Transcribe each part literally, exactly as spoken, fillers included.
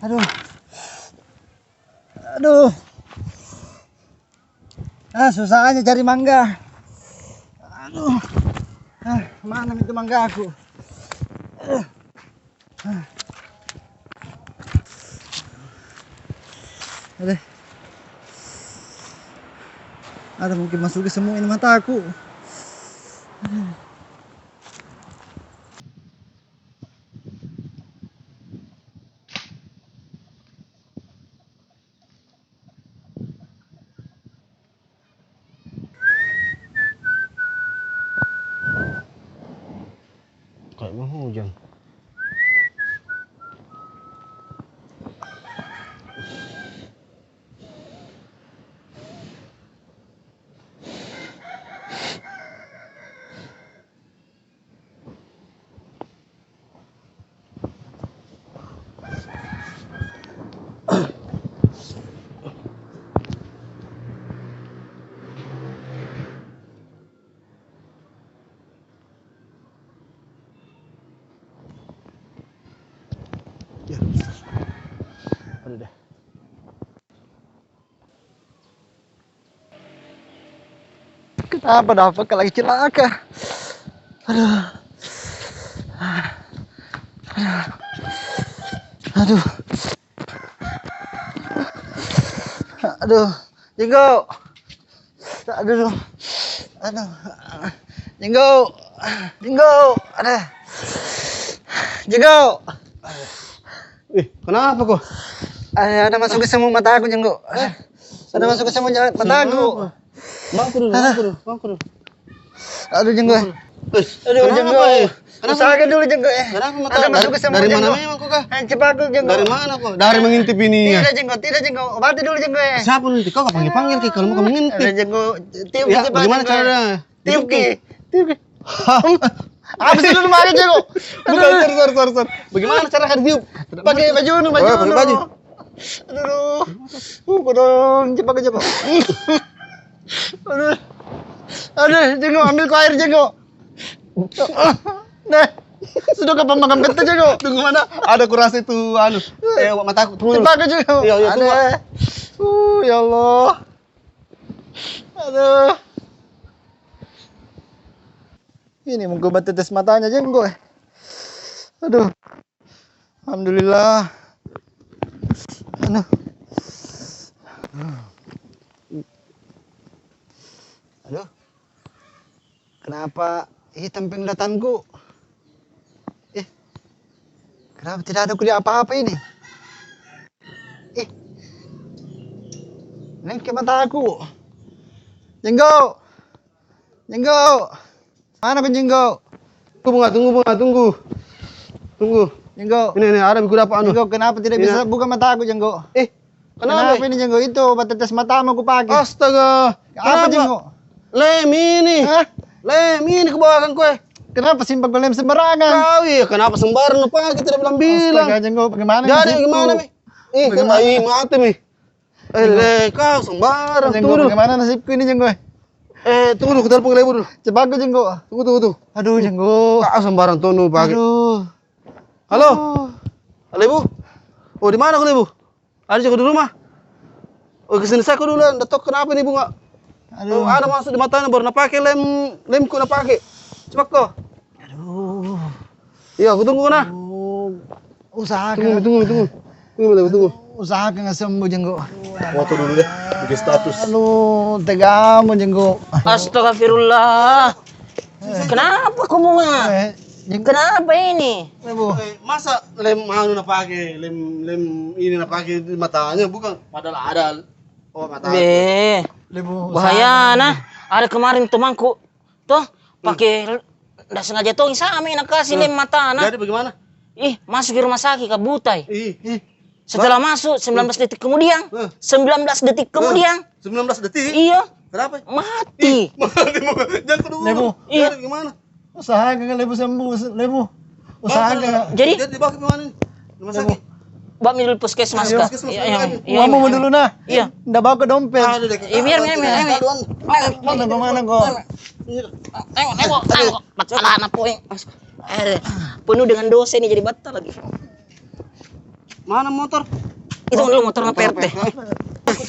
Aduh. Aduh. Ah, susahnya cari mangga. Aduh. Ah, mana itu mangga aku? Aduh. Ah. Aduh. Ada mungkin masuk ke semua ini mataku. Aduh. Kayak mau hujan. Ya. Aduh dah. Kenapa dapat lagi celaka? Aduh. Aduh. Aduh. Jenggo. Aduh. Aduh. Jenggo. Jenggo. Aduh. Jenggo. Eh, kenapa kau? Ada, ada masuk ke semua mataku, Jenggo. Eh? Ada masuk ke semua ja-, mataku. Kenapa? Bangun dulu, bangun dulu, bangun dulu. Aduh, Jenggo. Eh, aduh, kenapa, Jenggo. Eh? Kenapa? Usahakan dulu, Jenggo, eh. Kenapa mata? Ada masuk ke semua, Jenggo. Dari mana memang kau kah? Eh, cepat aku, Jenggo. Dari mana kau? Dari mengintip ini, ya? Tidak, Jenggo, tidak, Jenggo. Obati dulu, Jenggo, eh. Siapa nanti? Kau kau panggil-panggil ke kalau mau kau mengintip? Ada, Jenggo. Tiup, ya, cepat, bagaimana caranya? Tiup ki. Tiup ki. Apa sih lu pakai, Jenggo? Bukan, sorry, sorry, sorry, sorry. Bagaimana cara kau tiup? Pakai baju nu, baju nu. Aduh. Uh, kodong, cepat, cepat. Aduh. Aduh, Jenggo, ambil ku air, Jenggo. Nah, sudah kapan makan bete, Jenggo? Tunggu mana? Ada kurasa itu, anu, eh, mataku. Tunggu dulu. Cepat, Jenggo. Iya, iya, tunggu. Uh, ya Allah. Aduh. Ini mungkin batetes matanya, Jenggo, eh. Aduh. Alhamdulillah. Aduh. Aduh. Kenapa hitam penglihatanku? Eh, kenapa tidak ada kulihat apa-apa ini? Eh, lengket mataku. Jenggo. Jenggo. Mana kau, Jenggo? Tunggu, Bunga, tunggu, Bunga, tunggu. Tunggu. Jenggo. Ini, ini, ada ku dapat anu. Jenggo, kenapa tidak bisa buka mataku, Jenggo? Eh, kenapa? Kenapa ini, Jenggo? Itu batetes matamu ku pakai. Astaga. Apa, Jenggo? Lem ini. Hah? Lem ini ku bawakan kue. Kenapa simpan kau lem sembarangan? Kau, iya, kenapa sembarang nu pakai, tidak bilang-bilang? Astaga, Jenggo, bagaimana nasibku? Jadi, gimana mi? Ih, kena, ih, mati mi. Eh, le, kau sembarang. Jenggo, bagaimana nasibku ini, Jenggo? Eh, tunggu dulu, ku telepon Lebu dulu. Cepat ko, Jenggo. Tunggu, tunggu, tunggu. Aduh, Jenggo. Kau sembarang tonu pakai. Aduh. Halo? Lebu? Oh, di mana ko, Lebu? Ada juga di rumah. Oh, ke sini saja ko dulu, ndak tahu kenapa ini Bunga. Aduh. Oh, ada masuk di matanya, baru na pakai lem, lemku na pakai. Cepat ko. Aduh. Iya, ku tunggu ko nah. Aduh. Usahakan. Tunggu, tunggu, tunggu. Tunggu, tunggu, tunggu. Usahakan sembuh, Jenggo. Foto dulu deh, bikin status. Aduh, tegamu, Jenggo. Astagfirullah. Kenapa ko, Bunga? Eh, Jeng- Kenapa ini? Eh, masa lem anu na pakai, lem, lem ini na pakai di matanya, bukan? Padahal ada. Oh, mata. Be. Lebu, bahaya, nah. Ada kemarin temanku, toh, pakai, ndak sengaja tong sama na kasih lem matana. Jadi bagaimana? Ih, masuk ke rumah sakit, ka butai. Ih. Setelah masuk, sembilan belas detik kemudian. Sembilan belas detik kemudian. Sembilan belas detik? Iya. Kenapa? Mati. Ih, mati, Bunga. Jangan ko dulu. Lebu. Iya. Jadi gimana? Usahakan, Lebu, sembuh, Lebu. Usahakan. Jadi? Jadi dibawa ke mana? Rumah sakit? Bawa mi dulu puskesmas, Kak. Iya, iya. Ngomong dulu, nah. Iya. Ndak bawa ko dompet. Iya, biar, biar, biar. Mana ko, mana ko? Tengok, tengok, tengok. Masalah anak poin. Eh, penuh dengan dosa ini jadi batal lagi. Mana motor? Itu dulu motor nge-P R T.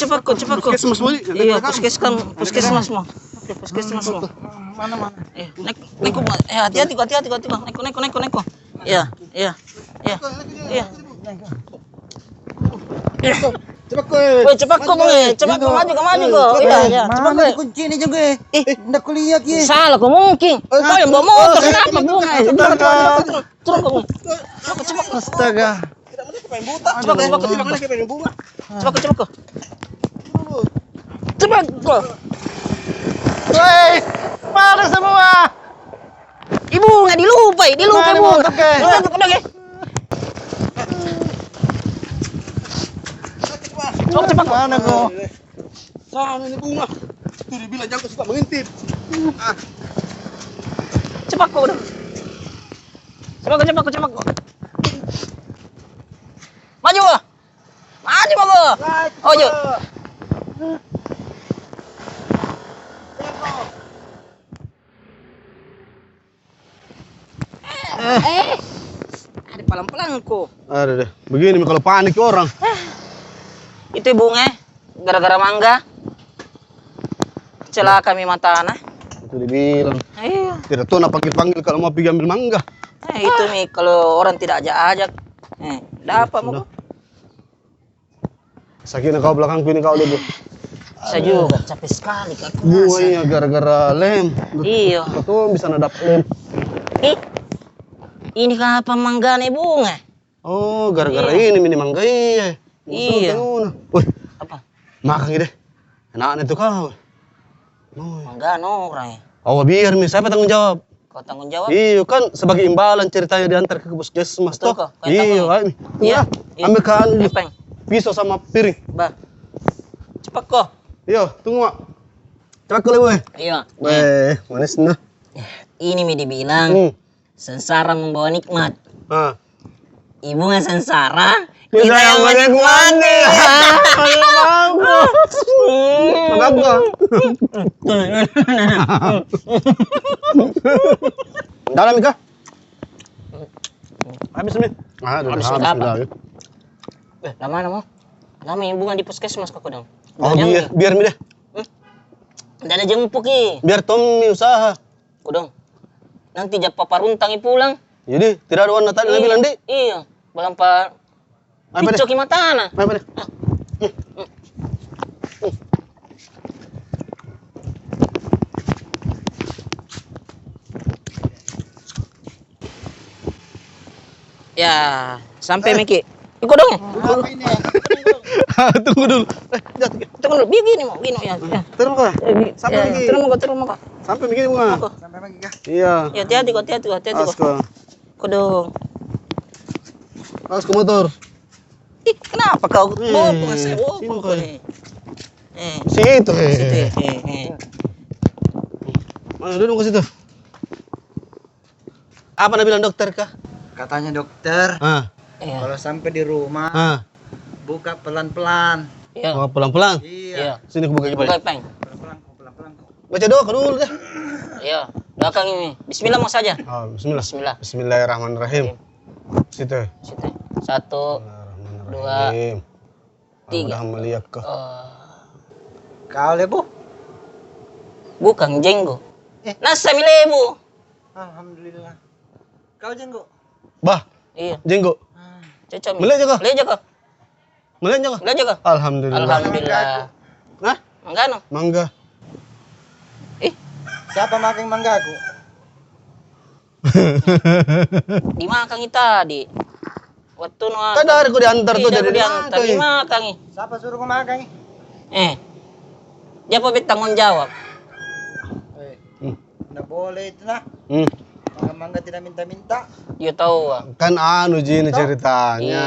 Cepat ko, cepat ko. Puskesmas, Wali. Iya, puskesmas, puskesmas mo. Puskesmas mo. Mana, mana? Eh, naik, naik ko, eh, hati-hati ko, hati-hati ko, hati-hati ko. Naik ko, naik ko, naik ko, naik ko. Iya, iya, iya, iya. Cepat ko, eh. Woi, cepat ko, Bung, eh. Cepat ko, maju ko, maju ko. Iya, iya, cepat ko. Mana kunci ini juga, eh? Eh, ndak kulihat, eh. Salah ko mungkin. Kau yang bawa motor, kenapa, Bung, eh? Turun ko, Bung. Cepat ko, cepat ko. Astaga. Cepat ko, cepat ko. Cepat ko, cepat ko. Cepat ko. Woi, mana semua? Ibu nggak dilupa, dilupa, Ibu. Mana motor ke? Dilupa, Ibu. Cepat, cepat. Mana ko? Sana ini Bunga. Itu dibilang jangan suka mengintip. Ah. Cepat ko, udah. Cepat ko, cepat ko, cepat ko. Maju ko. Maju ko. Oh, jo. Eh, ada pelan-pelan ko. Ada deh. Begini mi kalau panik orang. Itu Bunga, eh, gara-gara mangga. Celaka mi matana. Itu dibilang. Iya. Tidak tahu na panggil-panggil kalau mau pergi ambil mangga. Eh, itu mi kalau orang tidak ajak-ajak. Eh, dapat mo. Sakitnya kau belakangku ini kau deh, Bu. Saya juga capek sekali, Kak. Iya, gara-gara lem. Iya. Betul bisa nadap lem. Ih, ini kapan mangga nih, Bunga? Oh, gara-gara ini mi ini mangga, iya. Iya. Woi. Apa? Makan deh. Enaknya tuh kau. Mangga no orang. Oh, biar mi, siapa tanggung jawab? Kau tanggung jawab? Iyo, kan sebagai imbalan ceritanya diantar ke puskesmas toh. Iyo, ayo mi. Iya. Ambil kan pisau sama piring. Bah. Cepat ko. Iyo, tunggu, Mak. Cepat ko, Lewe. Iya. Weh, manis nah. Ini mi dibilang sengsara membawa nikmat. Ah. Ibu nggak sengsara, kita yang menikmati. Dalam kah? Habis mi. Habis apa? Eh, lama, lama. Lama yang Bunga di puskesmas kau dong. Oh, biar mi deh. Tidak ada jemput ki. Biar Tommy usaha. Kodong. Nanti ja papa runtangi pulang. Jadi, tidak ada warna tadi na bilang, Dik? Iya. Balampa picoki matana. Ya, sampai miki. Iko dong. Tunggu dulu. Eh, jatuh. Tunggu dulu. Begini mau, begini ya. Turun ko. Sampai miki. Turun ko, turun ko. Sampai begini mau. Sampai miki kah? Iya. Ya, hati-hati ko, hati-hati ko, hati-hati ko. Kodong. Awas ko motor. Ih, kenapa kau? Situ, eh. Situ, eh. Mana duduk ke situ? Apa na bilang dokter kah? Katanya dokter, kalau sampai di rumah, buka pelan-pelan. Iya. Oh, pelan-pelan? Iya. Sini aku buka. Buka, Peng. Pelan-pelan, pelan-pelan. Baca doa dulu deh. Iya. Belakang ini. Bismillah mau saja. Oh, bismillah. Bismillah. Bismillahirrahmanirrahim. Situ. Situ. Satu, dua, tiga. Mudah-mudahan melihat kau. Kau Lebu? Bukan, Jenggo. Nasa mi Lebu. Alhamdulillah. Kau Jenggo? Bah. Iya. Jenggo. Cocok mi. Melihat jako? Melihat jako? Melihat jako? Melihat jako? Alhamdulillah. Alhamdulillah. Hah? Mangga no? Mangga. Ih. Siapa makan manggaku? Dimakan i tadi. Waktu no. Tadi hari ku diantar tuh, jadi dimakan i. Siapa suruh ku makan i? Eh. Dia apa bertanggung jawab? Ndak boleh itu nah. Mangga-mangga tidak minta-minta. Iya tau. Kan anu ji ini ceritanya.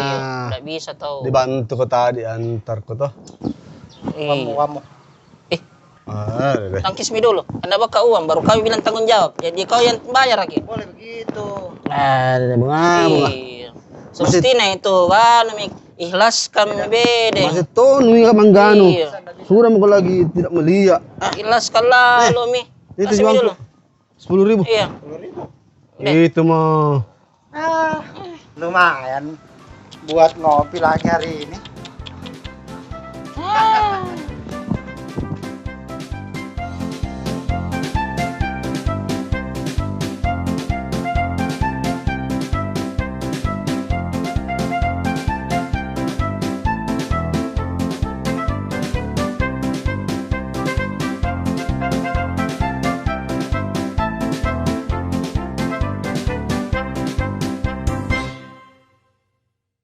Ndak bisa tau. Dibantu ko tadi antar ko toh. Kamu, kamu. Eh. Tangkis mi dulu. Anda baka uang, baru kami bilang tanggung jawab. Jadi kau yang bayar lagi. Boleh begitu. Iya. Sustina itu, anu mi, ikhlaskan mi bede. Masih tonu mi mangganu. Sudah mau lagi tidak melihat. Ikhlaskan lalu mi. Itu juangku. Sepuluh ribu. Iya. Sepuluh ribu. Itu mah. Ah, lumayan buat ngopi lagi hari ini.